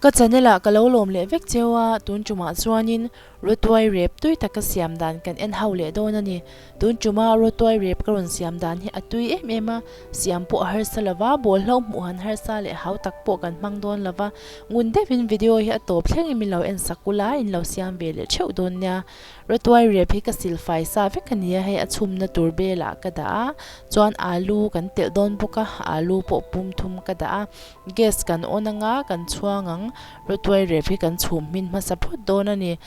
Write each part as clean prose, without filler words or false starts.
Ka channel ah ka lo lawm leh vek cheu a, tun tumah chuanin Rawtuai rep tui taka siam dan kan en ho leh dawn a ni. Tun tuma rawtuai rep ka rawn siam dan hi a tui em em a, siam pawh a harsa lo va, bawlhlo hmuh han harsa leh hau tak pawh kan hmang dawn lo va. Ngun deuhin video hi a tawp thlengin min lo en sak ula, in lo siam ve leh theuh dawn nia. Rawtuai rep hi ka silfai sa vek a ni a, hei a chhumna tur belah ka dah a, chuan alu kan telh dawn bawk a, alu pawh pum thum ka dah a. Gas kan on anga kan chhuang ang, rawtuai rep hi kan chhum hmin hmasa phawt dawn a ni.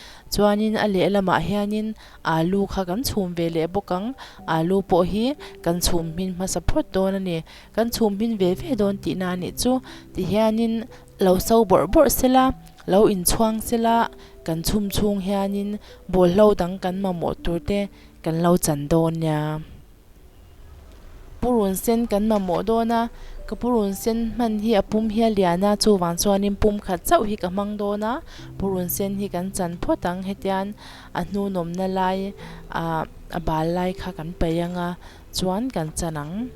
Chuanin a lehlamah hianin alu kha kan chhum ve leh bawk ang, alu pawh hi kan chhum hmin hmasa phawt dawn a ni. Kan chhum hmin ve ve dawn tihna a nih chu. Tihianin lo so bawrh bawrh sela, lo inchhuang sela, kan chhum chhung hianin bawlhlo dang kan mamawh tur te kan lo chan dawn nia. Purun sen kan mamawh dawn a, ka purun sen hman hi a pum hi a lian a, chuvang chuanin pum khat chauh hi ka hmang dawn a, purun sen hi kan chan phawt ang hetian a hnunawmna lai ah a bal lai kha kan paih ang a, chuan kan chan ang.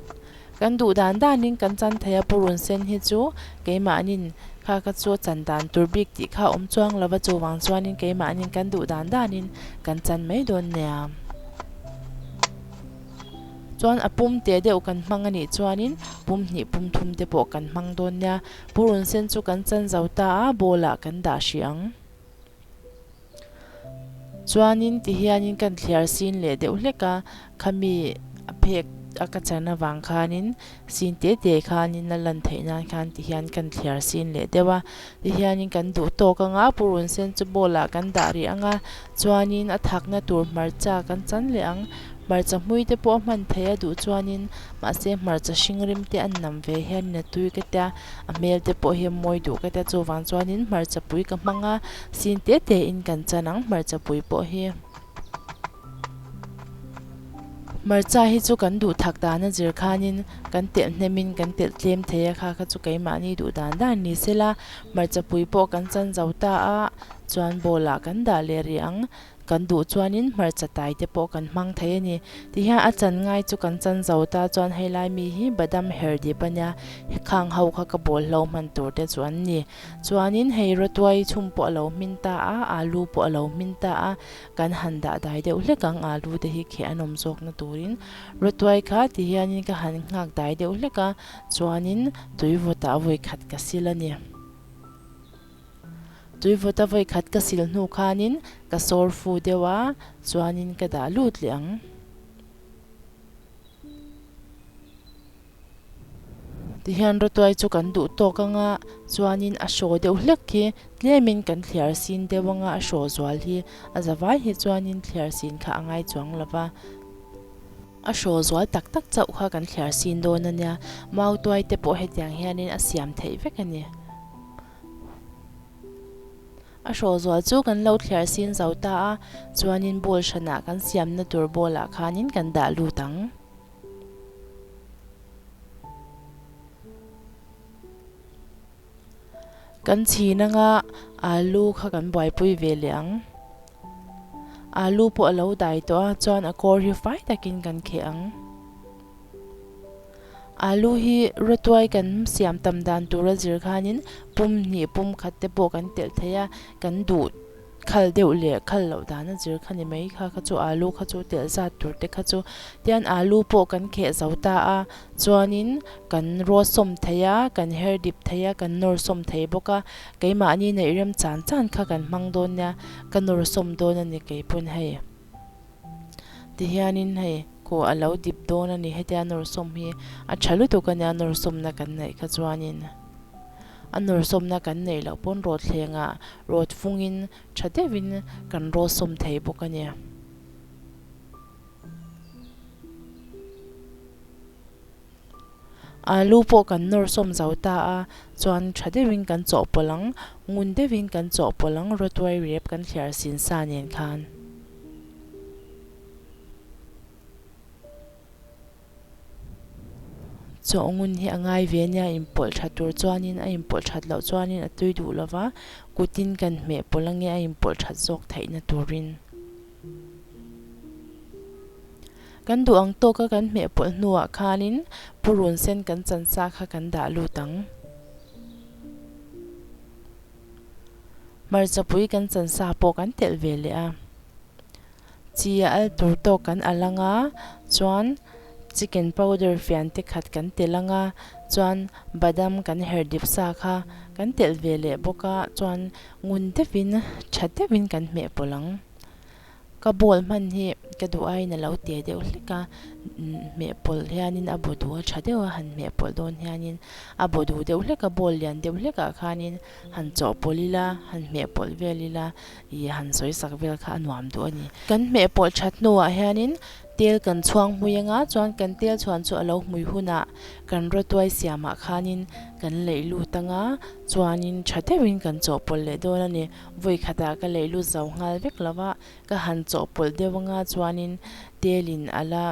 Kan duh dan danin kan chan thei a, purun sen hi chu keimahnin kha kha chu a chan dan tur bik tih kha a awm chuang lo va, chuvang chuanin keimahnin kan duh dan danin kan chan mai dawn nia. Chuan a pum teh deuh kan hmang a nih chuanin pum hnih pum thum te pawh kan hmang dawn nia. Purun sen chu kan chan zo ta a, bowl ah kan dah hrih ang. Chuanin ti hianin kan thliar sin leh deuh hlek a, khami a phek a ka chan avang khanin sin te te khanin a lan theih nan khan ti hian kan thliar sin leh deuh a. Ti hianin kan duh tawk anga purun sen chu bowl ah kan dah rih ang a, chuanin a thakna tur hmarcha kan chan leh ang. Hmarcha hmui te pawh a hman theih a duh chuanin mahse hmarcha hring rim te an nam ve hianin a tui ka tia, a hmel te pawh hi a mawi duh ka tia chuvang chuanin hmarcha pui ka hmang a, sin te te in kan chan ang hmarcha pui pawh hi. Hmarcha hi chu kan duh thak dan a zir khanin kan telh hnemin kan telh tlem thei a kha kha chu keimahni duh dan dan ni sela hmarcha pui pawh kan chan zo ta a chuan bowl ah kan dah leh rih ang. Kan duh chuanin hmarcha tai te pawh kan hmang thei a ni. Tihian a chan ngai chu kan chan zo ta chuan helai mi hi badam her dip a nia, khang ho kha ka bawl hlo hman tur te chu an ni. Chuanin hei rawtuai chhum pawh a lo hmin ta a, alu pawh a lo hmin ta a, kan han dah dai deuh hlek ang alu te hi kheh an awm zawkna turin. Rawtuai kha tihianin ka han nghak dai deuh hlek a, chuanin tui vawtah vawi khat ka sil a ni. Tuivawta vawi khat ka sil hnu khanin ka sawr fu deuh a, chuanin ka dah lut leh ang. Tihian rawtuai chu kan duh tawk ang a, chuanin a hraw deuh hlek hi tlemin kan thliar sin deuh ang a, a hraw zual hi a za vai hi chuanin thliar sin kha a ngai chuang lo va. A hraw zual tak tak chauh kha kan thliar sin dawn a nia, mautuai te pawh hetiang hianin a siam theih vek a ni. A hraw zual chu kan lo thliar sin zo ta a, chuanin bowl hranah kan siamna tur bowl ah khanin kan dah lut ang. Kan chhin anga alu kha kan buaipui ve leh ang. Alu pawh a lo dai tawh a, chuan a kawr hi fai takin kan kheh ang. Alu hi rawtuai kan siam tam dan tura zir khanin pum hnih pum khat te pawh kan telh thei a, kan duh khal deuh leh khal loh dan a zir kha ni mai kha kha chu alu kha chu telh zat tur te kha chu tian alu pawh kan kheh zo ta a chuanin kan rawt sawm thei a kan her dip thei a kan nawr sawm thei bawk a keimahni neih rem chan chan kha kan hmang dawn nia ka nawr sawm dawn a ni keipawn hei. Tihianin hei khaw a lo dip dawn a ni hetia nawrsawm hi a tha lutuk a nia nawrsawmna kan neih kha chuanin a nawrsawmna kan neih loh pawn rawt thlengah rawt fungin tha deuhin kan rawtsawm thei bawk a ni. Alu pawh kan nawrsawm zo ta a chuan tha deuhin kan chawhpawlh ang ngun deuhin kan chawhpawlh ang rawtuai rep kan thliar sin sa nen khan. Chawhngun hi a ngai ve nia inpawlh that tur chuanin a inpawlh that loh chuanin a tui duh lo va, kutin kan hmeh pawlh ange a inpawlh that zawk theihna turin. Kan duh ang tawka kan hmeh pawlh hnuah khanin purun sen kan chan sa kha kan dah lut ang. Hmarchapui kan chan sa pawh kan telh ve leh a. Chi a al tur tawk kan al ang a, chuan chicken powder fian te khat kan telh ang a, chuan badam kan her dip sa kha kan telh ve leh bawk a, chuan ngun deuhin tha deuhin kan hmeh pawlh ang. Ka bowl hman hi ka duh aiin a lo te deuh hlek a, hmeh pawlh hianin a baw duh a tha deuh a, han hmeh pawlh dawn hianin a baw duh deuh hlek a, bowl lian deuh hlekah khanin han chawhpawlh ila, han hmeh pawlh vel ila ih han sawi sak vel kha a nuam duh a ni. Kan hmeh pawlh that hnuah hianin tel kan chhuang hmui anga chuan kan tel chhuan chu a lo hmui hunah kan rawtuai siamah khanin kan leih lut anga chuanin tha deuhin kan chawhpawlh leh dawn a ni. Vawi khatah ka leih lut zo nghal vek lo va, ka han chawhpawlh deuh anga chuanin telin a la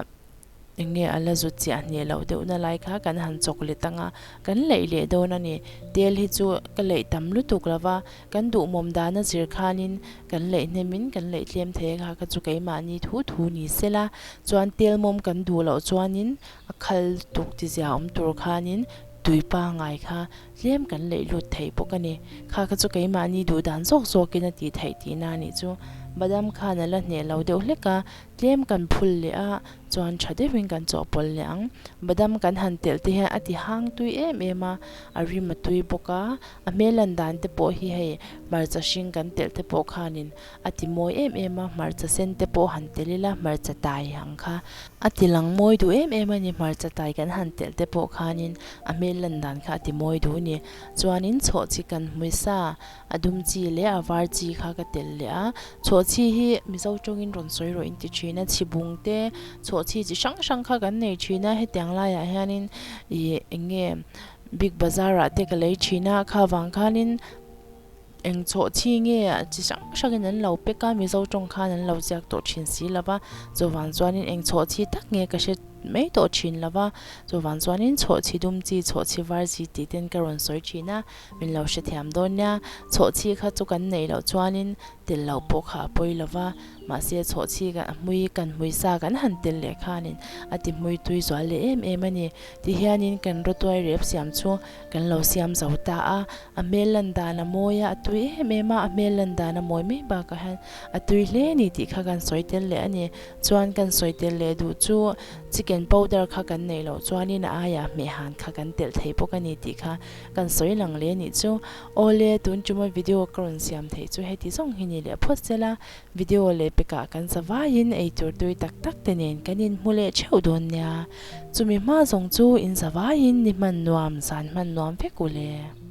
eng nge a la zut chiah hneh loh deuhna lai kha kan han chawk let anga kan leih leh dawn a ni. Tel hi chu ka leih tam lutuk lo va, kan duhmawm dana zir khanin kan leih hnemin kan leih tlem thei a kha kha chu keimahni thu thu ni se la, chuan tel mawm kan duh loh chuanin a khal lutuk tizia awm tur khanin tui pangngai kha Tlem kan leih lut thei bawk a ni. Kha kha chu keimahni duh dan zawk zawkin a tih theih tihna a nih chu. Badam khan a la hneh lo deuh hlek a, tlem kan phul leh a, chuan tha deuhin kan chawhpawlh leh ang. Badam kan han telh te hian a ti hang tui em em a, a rim a tui bawk a, a hmel lan dan te pawh hi hei hmarcha hring kan telh te pawh khanin a ti mawi em em a, hmarcha sen te pawh han telh ila hmarcha tai ang kha a ti lang mawi duh em em a ni, hmarcha tai kan han telh te pawh khanin a hmel lan dan kha a ti mawi duh a ni. Chuanin chhawhchhi kan hmui sa, a dum chi leh a var chi kha ka telh leh a, chhawhchhi hi Mizo tawngin rawn sawi rawh in ti thin a, chhibung te chhawhchhi chi hrang hrang kha kan nei thin a, hetiang laiah hianin ih eng nge big bazar ah te ka lei thin a, kha vang khanin Eng chhawhchhi nge chi hrang hrangin an lo pek a, Mizo tawng khan an lo ziak tawh thin si lo va, chuvang chuanin eng chhawhchhi tak nge ka hre mai tawh thin lo va, chuvang chuanin chhawhchhi dum chi, chhawhchhi var chi tih ten ka rawn sawi thin a, min lo hrethiam dawn nia. Chhawhchhi kha chu kan neih loh chuanin tel loh pawh kha a pawi lo va, mahse chhawhchhi kan hmui kan hmui sa kan han tel leh khanin a ti hmui tui zual leh em em a ni. Tihianin kan rawtuai rep siam chu Kan lo siam zo ta a, a hmel lan dan a mawi a, a tui em em a, a hmel lan dan a mawi mai bakah hian a tui hle a ni tih kha kan sawi tel leh a ni. Chuan kan sawi tel leh duh chu chicken powder kha kan neih loh chuanin a aiah hmehhan kha kan telh thei bawk a ni tih kha kan sawi lang leh a nih chu. Awle, tun tuma video ka rawn siam theih chu heti zawng hi ni leh phawt sela, Video leh pekah kan za vaiin eitur tui tak tak te nen kan inhmu leh theuh dawn nia. Chumi hma zawng chu in za vaiin ni hman nuam, zan hman nuam vek u le.